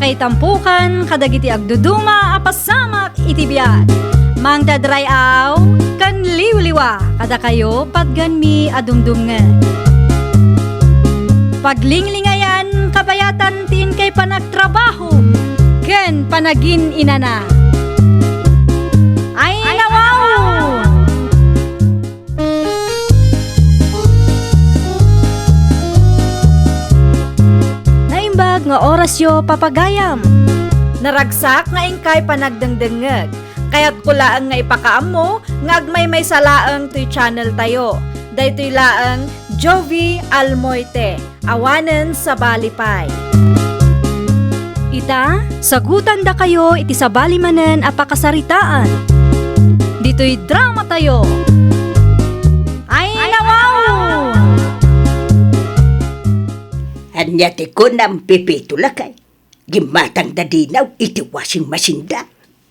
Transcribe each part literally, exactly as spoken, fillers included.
Itampukan kadagiti agduduma a pasamak iti biag. Mangted ray-aw ken liwliwa kadakayo patgenmi a dumdumngeg. Paglinglingayan kabayatan ti inkay panagtrabaho ken panagin-inana. Ay, nawaw! Naimbag nga orasyo, papagayam. Naragsak nga inkay panagdengdengngeg. Kayatko laeng nga ipakaammo nga agmaymaysa laeng toy channel tayo. Daytoy laeng Jovi Almoite. Awanen sabali pay. Ita, sagutandakayo iti sabali manen a pakasaritaan. Ditoy drama tayo. Ay, nawaw! Ania ti kunam, Pepito lakay? Gimmatangda dinaw iti washing machine da.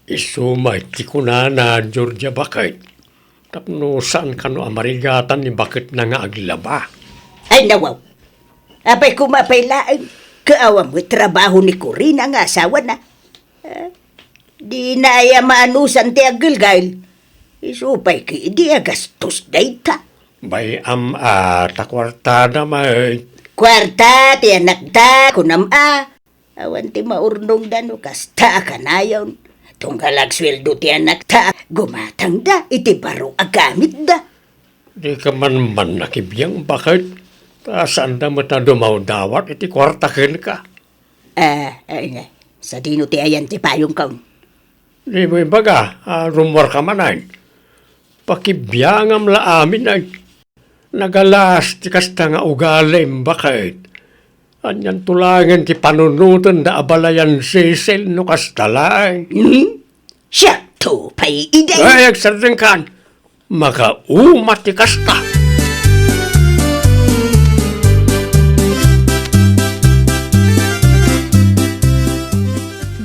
Isu met ti kunana, Georgia, baket. Tapno saan kano a marigatan ni baketna nga aglaba. Ay, nawaw. Apay koma pay laeng, ket awan met trabaho ni Corina nga asawana. Ah, dina aya maanusan ti aggelgel. Isu pay ketdi a gastos dayta. Bay-am a, ta kuartada met. Kuarta ti anakta, kunam a. Awan ti maurnongda no kasta a kanayon. Tunggal agsueldo ti anakta, gumatangda iti baro a gamitda. Dika man, man nakibiang, baket? Ta saanda met a dumawdawat iti kuarta kenka. Ah, ay, sadino ti ayan ti payongko? Dimo ibaga a rummuarka manen? Pakibiangam la amin ay. Nagalas ti kasta nga ugalim, baket? Anianto laengen ti panunotenda a balayan, Cecil, no kasta laeng? Hmm? Siakto pay idi. Ay, agsardengkan. Makauma ti kasta.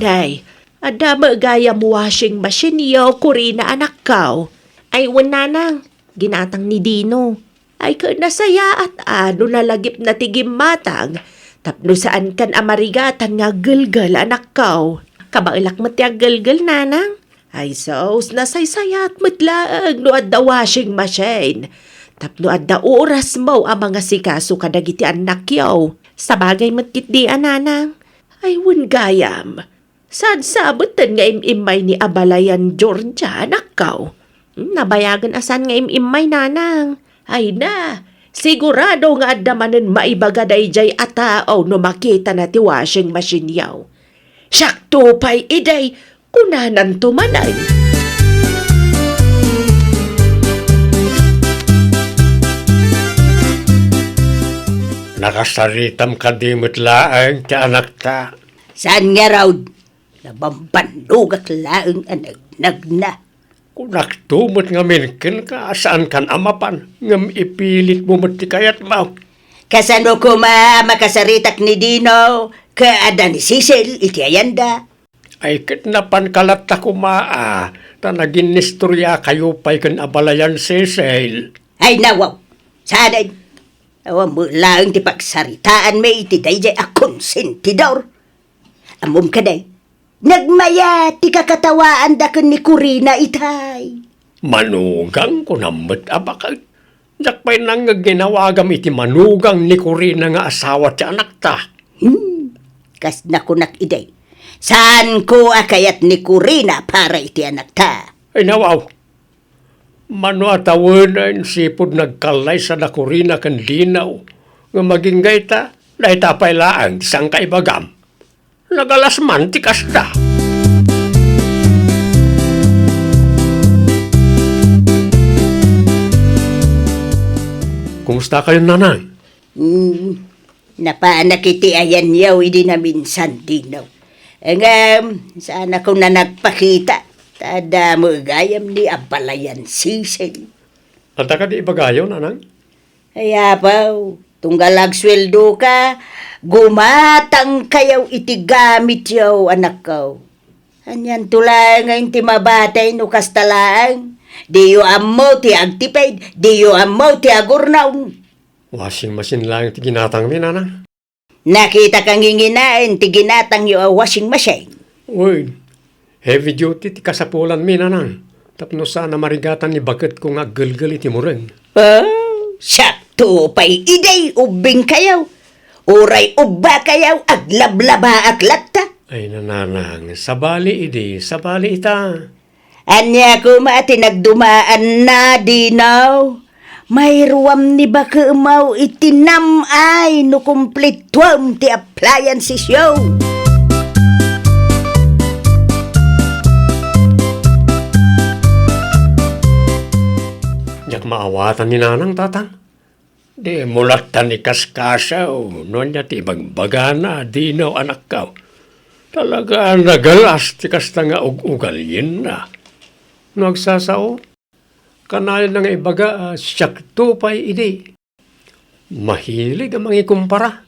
Day, adda met gayam washing machine-yo, Corina, anakko. Ay, wen, nanang, ginatang ni Dino. Ay, ket nasayaat a no nalagipna ti gimmatang tapno saankan a marigatan nga aggelgel, anakko. Kabaelak met ti aggelgel, nanang. Ay sus, nasaysayaat met laeng no adda washing machine tapno adda orasmo a mangasikaso kadagiti annakyo. Sabagay met ketdi a, nanang. Ay, wen gayam. Saan sa metten nga im-immay ni abalayan Georgia, anakko? Hmm, nabayagen a saan nga im-immay, nanang. Ay na, sigurado nga adda manen maibaga daydiay a tao no makitana ti washing machine-yo. Siakto pay idi, kunananto manen. Nakasaritam kadi met laeng ti anakta? Saan ngarud? Nabambannogak laeng a nagnagna. Kunakto met ngamin kenka a saankan a mapan, ngem ipilitmo met ti kayatmo. Kasano koma a makasaritak ni Dino ket adda ni Cecil iti ayanda? Ay, ket napanka latta koma a, ta naginnistoriakayo pay ken abalayan, Cecil. Ay, nawaw! Saanen! Awan met laeng ti pagsaritaanmi iti daydiay a konsentidor. Ammom kadi, nagmayat ti kakatawaanda ken ni Corina itay. Manugang, kunam met a baket. Diak pay nangngeg nga inawagam iti manugang ni Corina nga asawa ti anakta. Hmm, kas nakunak idi, saanko a kayat ni Corina para iti anakta. Ay, nawaw. Mano a tawenen, sipud nagkallaysa da Corina ken Dino, ngem agingga ita, dayta pay laeng ti saan kaibagam. Nagalas man ti kasta. Kumusta kayon, nanang? Hmm, napanak iti ayanyo idi naminsan, Dino. Ngem, saanakon a nagpakita, ta adda met gayam ni abalayan, Cecil. Adda kadi ibagayo, nanang? Ay, apo, tunggal agsueldoka, gumatangkayo iti gamityo, anakko. Anianto laeng ti mabatay no kasta laeng? Diyo ammo ti agtipid, diyo ammo ti agurnong. Washing machine laeng ti ginatangmi, nanang. Nakitaka nginginaen ti ginatangyo a washing machine. Uy, heavy duty ti kasapulanmi, nanang. Tapno saan a marigatan ni baketko nga aggelgel iti mureng. Oh, sakto pay idi ubbingkayo. Uray ubbakayo, aglablabaak latta. Ay, nanang, sabali idi, sabali ita. Ania koma ti nagdumaanna, Dino? Mairuam ni bakemo iti nam-ay no kumplituem ti appliancesyo. Diak maawatan ni nanang, tatang. Dimo latta ni kaskasaw no ania ti ibagbagana, Dino, anakko. Talaga a nagalas ti kasta nga ug-ugalinna. No agsasao, kanayon nga ibaga a siakto pay idi. Mahilig a mangikumpara.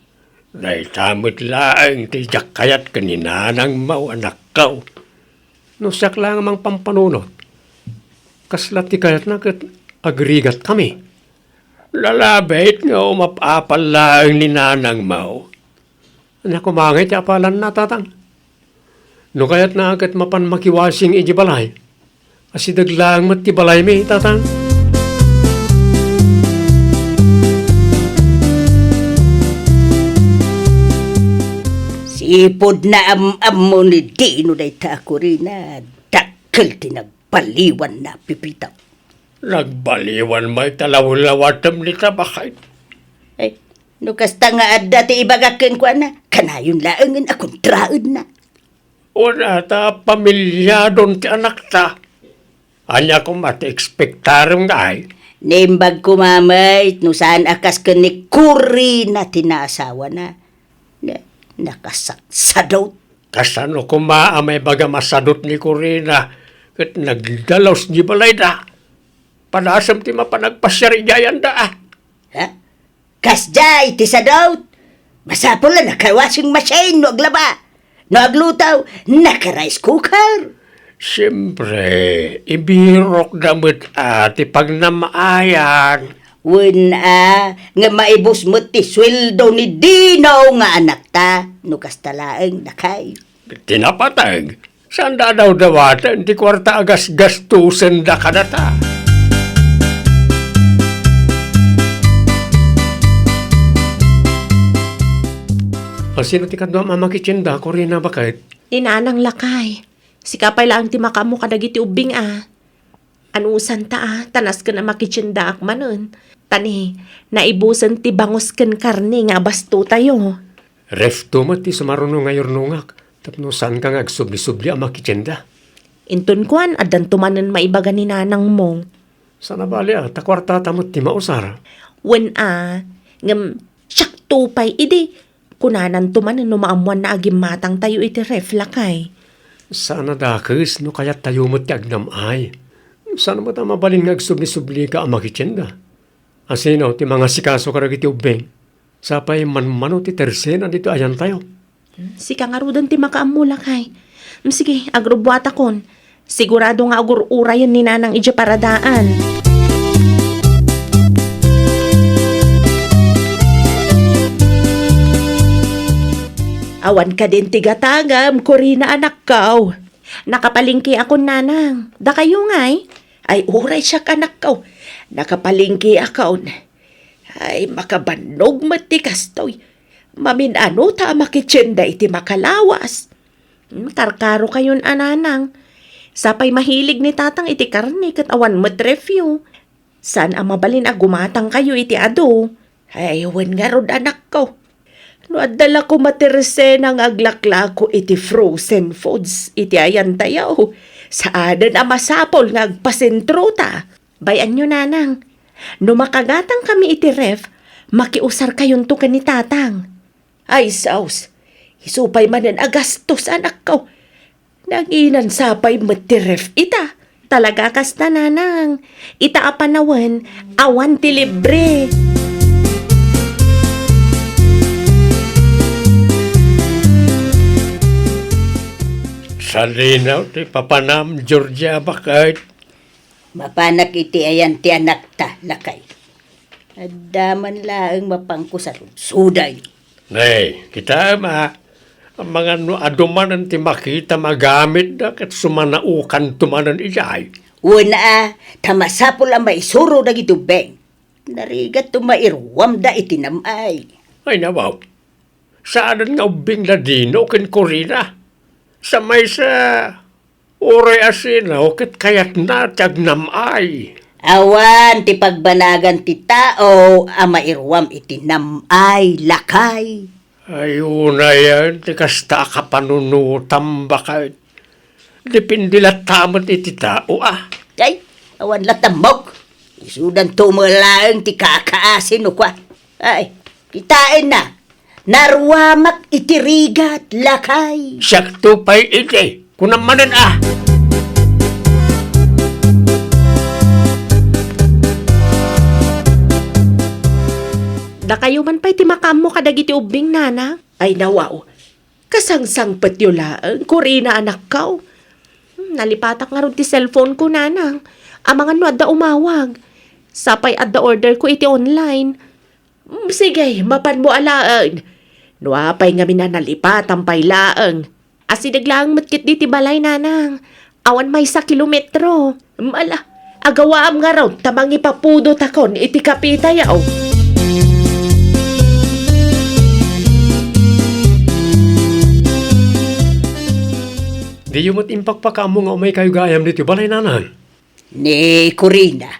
Dayta met laeng ti diak kayat ken ni nanangmo, anakko. No siak laeng a mangpampanunot, kasla ti kayatna ket agrigatkami. Lalabit nga umap-apal laeng ni nanangmo. Ania koma ngay ti apalanna, tatang? No kayatna ket mapan makiwashing iti balay, asideg laeng met ti balaymi, tatang. Sipud naam-ammo ni Dino dayta a kurina, dakkel ti nagbaliwanna, Pepito. Nagbaliwan met ta lawlawatem ni tabakay. Ay, no kasta nga adda ti ibagak kenkuana, kanayon laengen a kontraenna. Una ta pamilyadon ti anakta. Ania koma ti ekspektarem ngay? Naimbag koma met no saan a kas ken ni Corina ti naasawana. Na-, nakasaksadot. Kasano koma a maibaga masadot ni Corina ket nagdalus ni balayda? Padasem ti mapan agpasiar idiay anda, a. Ha? Kasdiay ti sadot. Masapul a naka-washing machine no aglaba. No agluto, naka-rice cooker. Siempre, ibirokda met a ti pagnam-ayan. Wen a, nga maibus met ti sueldo ni Dino nga anakta, no kasta laeng, lakay. Ti napateg, saanda a dawdawaten ti kuarta a gasgastusenda kadata. Asino ti kaduam a makitienda, Corina, baket? Ni Nanang, lakay. Sika pay laeng ti makaammo kadagiti ubbing a. Anusanta a, ta nasken a makitiendaak manen. Ta ni, naibusen ti bangus ken karne nga abastotayo. Refto met ti sumaruno nga yurnongak, tapno saanka nga agsubli-subli a makitienda. Inton kuan, addanto manen maibaga ni nanangmo. Saan a bali a, ta kuartata met ti mausar. Wen a, ngem siakto pay idi, kunananto manen no maammoanna a gimmatangtayo iti ref, lakay. Saan a dakes no kayattayo met ti agnam-ay. Saan met a mabalin nga agsubli-sublika a makitienda. Asino ti mangasikaso kadagiti ubbing? Sapay manmano ti tersena ditoy ayantayo. Sika ngaruden ti makaammo, lakay. Mm, sige, agrubbuatakon. Sigurado nga agur-urayen ni Nanang idiay paradaan. Awan kadin ti gatangam, Corina, anakko. Nakapalengkeakon, Nanang. Dakayo ngay? Ay, uray siak, anakko. Nakapalengkeakon. Ay, makabannog met ti kastoy. Mamin-ano ta a makitienda iti makalawas. Hmm, karkarokayon a, Nanang. Sapay mahilig ni Tatang iti karne ket awan met refyo. Saan a mabalin a gumatangkayo iti adu? Ay, wen ngarud, anakko. No adda la koma ti resena nga aglaklako iti frozen foods iti ayantayo, saanen a masapul nga agpasentrota. Bay-anyo, Nanang. No makagatangkami iti ref, makiusarkayonto ken ni Tatang. Ay, sus! Isu pay manen a gastos, anakko. Nanginan sapay met ti ref ita. Talaga kasta, Nanang. Ita a panawen, awan ti libre. Salinaw ti papanam, Georgia, baket. Mapanak iti ayan ti anakta, lakay. Adda man laeng mapanko sarudsuday. Nay, kitaem a, amangan no adu manen ti makita, magamitda ket sumanaokanto manen idiay. Wen a, ta masapul a maisuro dagiti ubbing. Narigatto mairuamda iti nam-ay. Ay, nawaw. Saanen nga ubbing da Dino ken Corina. Sa maysa, uray asino ket kayatna ti agnam-ay. Awan ti pagbanagan ti tao a mairuam iti nam-ay, lakay. Ay, unayen ti kasta a kapanunotam, baket. Depende latta met iti tao, a. Ay, awan latta ammok. Isudanto met laeng ti kakaasi no kua. Ay, kitaenna. Naruamak iti rigat, lakay. Siakto pay iti. Kunam manen, a. Dakayo man pay ti makaammo kadagiti ubbing, nanang? Ay, nawaw. Kasangsangpetyo laeng, Corina, anakko. Hmm, nalipatak ngarud ti cellphone ko, nanang. Amangan no adda umawag. Sapay adda order ko iti online. Hmm, sige, mapanmo alaen. No apay ngamin a nalipatam pay laeng. Asideg laeng met ketdi ti balay, nanang. Awan maysa kilometro. Ala, agawaam ngarud ta mangipapudotakon iti kapitayo. Diyo met impakpakaammo nga umaykayo gayam ditoy balay, nanang? Ni Corina.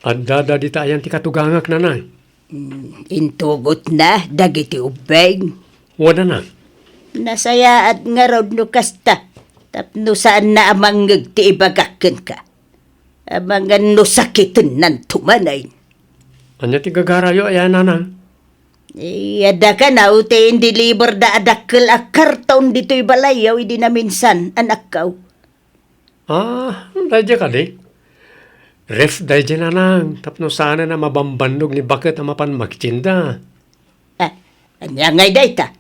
Adda dita ayan ti katugangak, nanang? Hmm, intugotna dagiti ubbing. Wen, nanang. Nasayaat ngarud no kasta, tapno saanna a mangngeg ti ibagak kenka. Amangan no sakitennanto manen. Ania ti gagarayo aya, nanang? Eh, adda kano ti indeliverda a dakkel a karton ditoy balayyo idi naminsan, anakko. Ah, daydiay kadi? Ref daydiay, nanang, tapno saanen a mabambannog ni baket a mapan makitienda. Ah, ania ngay dayta?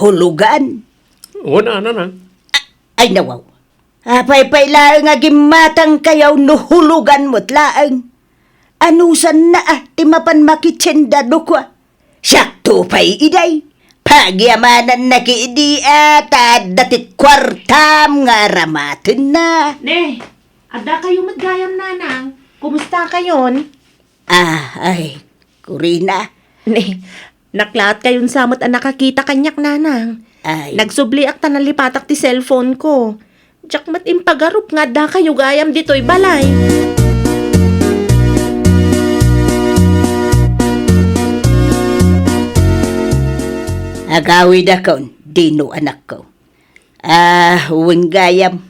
Hulugan? Wen a, nanang. Ah, ay, nawaw. Apay pay laeng a gimmatangkayo no hulugan met laeng? Anusanna a ti mapan makitienda no kua? Siakto pay idiay. Pagyamanannak idi a ta adda ti kuartam nga aramatenna. Ne, adda kayo met gayam, nanang. Kumusta kayon? Ah, ay, Corina. Ne, naklaat kayon sa met a nakakita kaniak, nanang. Ay. Nagsubliak ta nalipatak ti cellphone ko. Diak met impagarup nga adda kayo gayam ditoy balay. Agawidakon, Dino, anakko. Ah, wen gayam.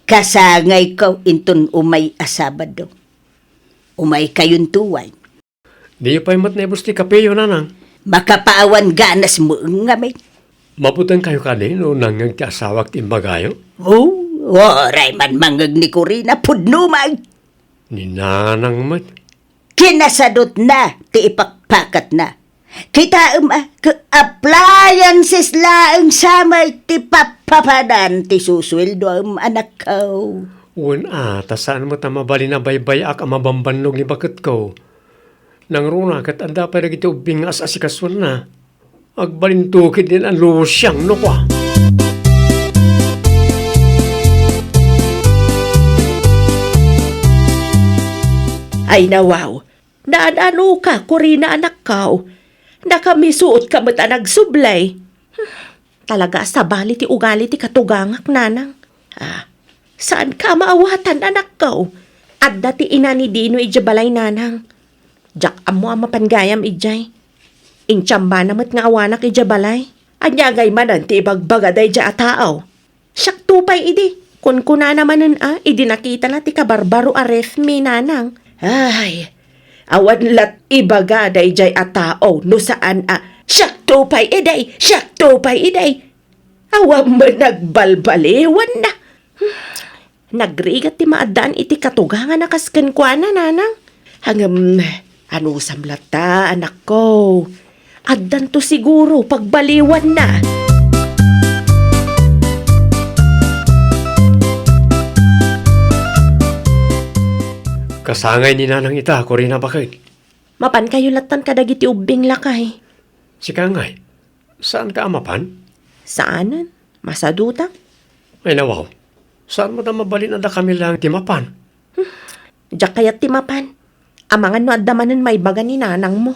Kasangayko inton umay a Sabado. Umay kayon tuway. Diyo pay met naibus ti kapeyo, nanang? Makapaawan ganas mo ngamin. Mabutenkayo kadi no nangngeg ti asawak ti imbagayo? Oh, uray man mangngeg ni Corina, pudno man. Ni nanang met. Kinasadutna ti ipakpakatna. Kitaem a, ke-, appliances laeng sa met ti pappapadan ti susueldoam, anakko. Wen a, ta saan met a mabalin a baybay-ak a mabambannog ni baketko. Nangruna ket adda pay dagiti ubbing nga as-asikasuenna. Agbalinto ketdin a lusiang no kua. Ay, nawaw. Naan-anoka, Corina, anakko. Nakamisuotka met a nagsublay. Talaga a sabali ti ugali ti katugangak, nanang. Ah, saanka a maawatan, anakko. Adda ti ina ni Dino idiay balay, nanang. Diak ammo a mapan gayam idiay. Intiambana met nga awanak idiay balay. Ania ngay manen ti ibagbaga daydiay a tao? Siakto pay idi. Kunkunana manen a, idi nakitana ti kabarbaro a ref mi, nanang. Ay, awan lat ibaga daydiay a tao no saan a, "Siakto pay idi, siakto pay idi." Awan met nagbalbaliwanna. Nagrigat ti maaddaan iti katugangan a kas kenkuana, nanang. Ngem, anusam latta, anakko. Addanto siguro pagbaliwanna. Kasangay ni nanang ita, Corina, baket. Mapankayo lattan kadagiti ubbing, lakay. Sika ngay, saanka a mapan? Saanen. Masadutak. Ay, nawaw. Saan met a mabalin a dakami laeng ti mapan? Diak kayat ti mapan. Amangan no adda manen maibaga ni nanangmo.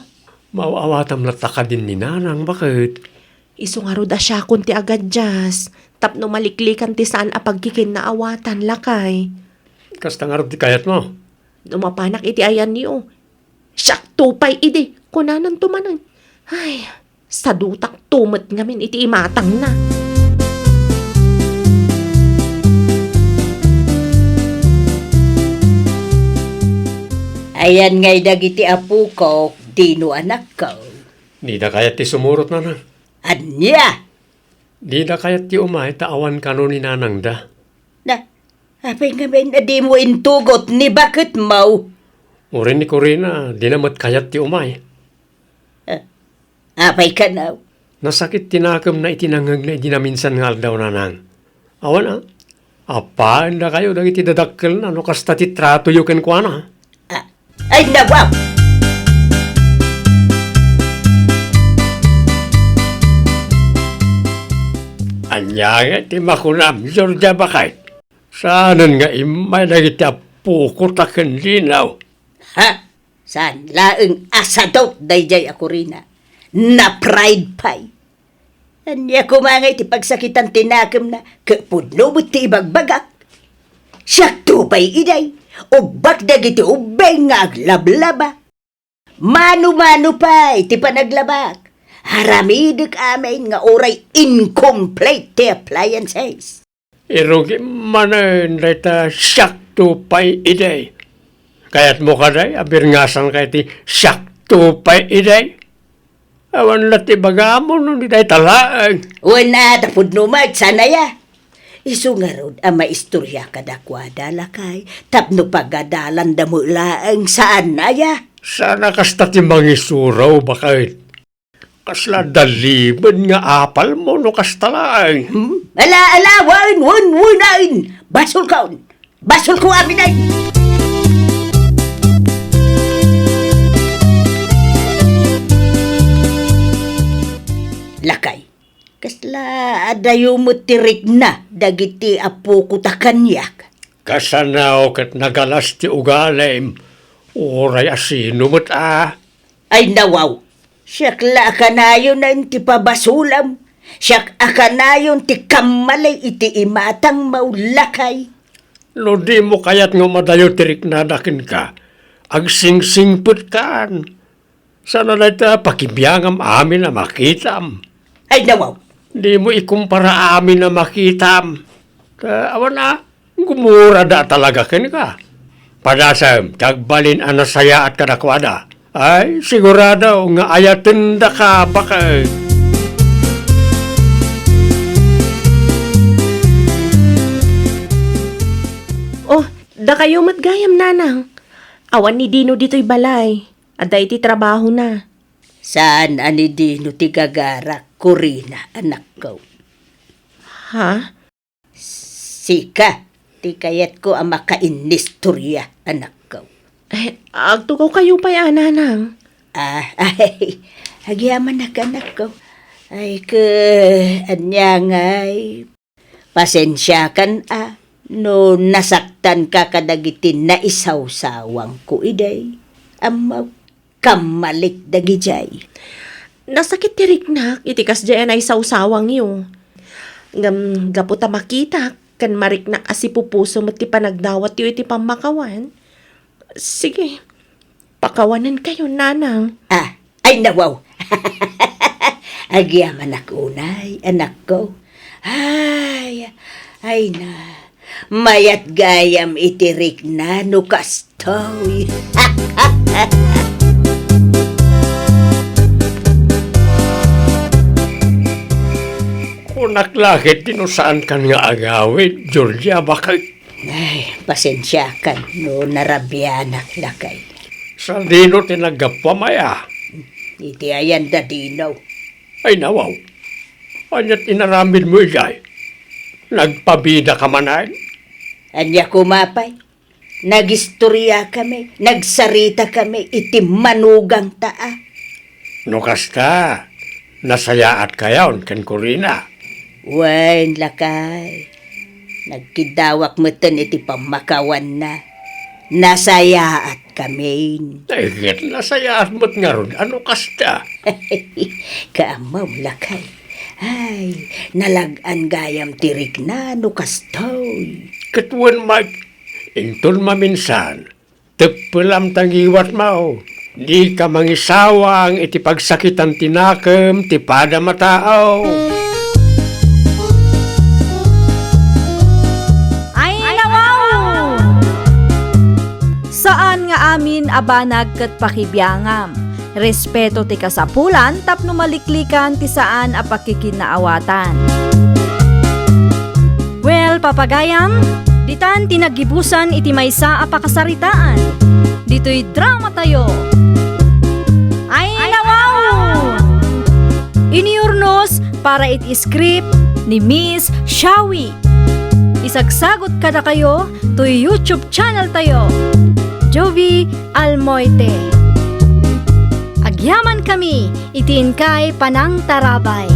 Maaw-awatam latta kadin ni nanang, baket? Isu ngarud a siakon ti agadias, tapno maliklikan ti saan a pagkikinnaawatan, lakay. Kasta ngarud ti kayatmo? No mapanak iti ayanyo, siakto pay idi, kunananto manen. Ay, sadutakto met ngamin iti imatangna. Ayan ngay dagiti apokok, Dino, anakko. Dida kayat ti sumurot, nanang. Ania? Dida kayat ti umay ta awan kano ni nanangda. Na, apay ngamin a dimo intugot ni baketmo? Uray ni Corina, dina met kayat ti umay. Ah, apay kano? Nasakit ti nakemna iti nangngegna idi naminsan nga aldaw, nanang. Awan a, appaendakayo dagiti dadakkelna no kasta ti tratoyo kenkuana. Ah, ay, nawaw! Ania nga ti makunam, Georgia, baket? Saanen nga immay dagiti apokota ken Dino? Ha? Saan laeng a sadut daydiay a Corina. Na-pride pay. Ania koma ngay ti pagsakitan ti nakemna, ket pudno met ti ibagbagak. Siakto pay idi, ubbak dagiti ubbing nga aglablaba. Mano-mano pay ti panaglabak. Aramidek amin nga uray incomplete ti appliances. Irugim manen dayta siakto pay idi. Kayatmo kadi a birngasanka iti siakto pay idi? Awan la ti ibagam no di dayta laeng. Wen a, ta pudno met, saan aya? Isu ngarud a maistorya kadakuada, lakay, tapno pagadalanda met laeng, saan aya? Saan a kasta ti mangisuro, baket? Kasla dalibed nga apalmo no kasta laeng. Hmm? Ala, ala, wen, wen, wen, ain! Basolkon! Basolko aminen! Lakay, kasla adayo met ti rikna dagiti apokota kaniak? Kasano ket nagalas ti ugalim? Uray a sino met a? Ay, nawaw! Siak la a kanayon ti pabasolem. Siak a kanayon ti kammali iti imatangmo, lakay. No dimo kayat nga umadayo ti riknada kenka, agsingsingpetkan. Saan a dayta pakibiangam amin a makitam. Ay, nawaw! Dimo ikumpara amin a makitam. Ta awan a, gumurada talaga kenka. Padasem ti agbalin a nasayaat kadakuada. Ay, sigurado nga ayatendaka, baket. Oh, dakayo met gayam, nanang. Awan ni Dino ditoy balay. Adda iti trabahona. Saan a ni Dino ti gagarak, Corina, anakko. Ha? Sika ti kayatko a makainnistorya, anakko. Eh, agtugawkayo pay a, nanang. Ah, ay, agyamanak, anakko. Ay, ke, ania ngay? Pasensiakan a no nasaktanka kadagiti naisawsawangko idi. Ammo, kammalik dagidiay. Nasakit ti riknak iti kasdiay a naisawsawangyo. Ngem gapu ta makitak ken mariknak a sipupuso met ti panagdawatyo iti pammakawan, sige, pakawanenkayo, nanang. Ah, ay, nawaw. Agyamanak unay, anakko. Ay, ay na. Mayat gayam iti rikna no kastoy. Kunak la ket ti no saankan nga agawid, Georgia, baket. Ay, pasensiakan no narabianak, lakay. Sadino ti naggapuam aya? Iti ayan da Dino. Ay, nawaw. Aniat inaramidmo idiay? Nagpabidaka manen? Ania koma pay? Nagistoriakami, nagsaritakami iti manugangta a. No kasta, Nasayaatkayon ken Corina? Wen, lakay. Nagkiddawak metten iti pammakawanna. Nasayaat kamin. Ay, ket nasayaat met ngarud a no kasta. Kaammom, lakay. Ay, nalag-an gayam ti rikna no kastoy. Ket wen, Mike, inton maminsan, teppelam ta ngiwatmo. Dika mangisawang iti pagsakitan ti nakem ti padam a tao. Ay, nawaw! Saan nga amin a banag ket pakibiangam. Respeto ti kasapulan tapno maliklikan ti saan a pakikinaawatan. Well, papagayam, ditan ti naggibusan iti maysa a pakasaritaan. Ditoy drama tayo. Ay, nawaw! Iniurnos para iti script ni Miss Shawi. Isagsagot kadakayo toy YouTube channel tayo, Jovi Almoite. Agyaman kami iti inkay panangtarabay.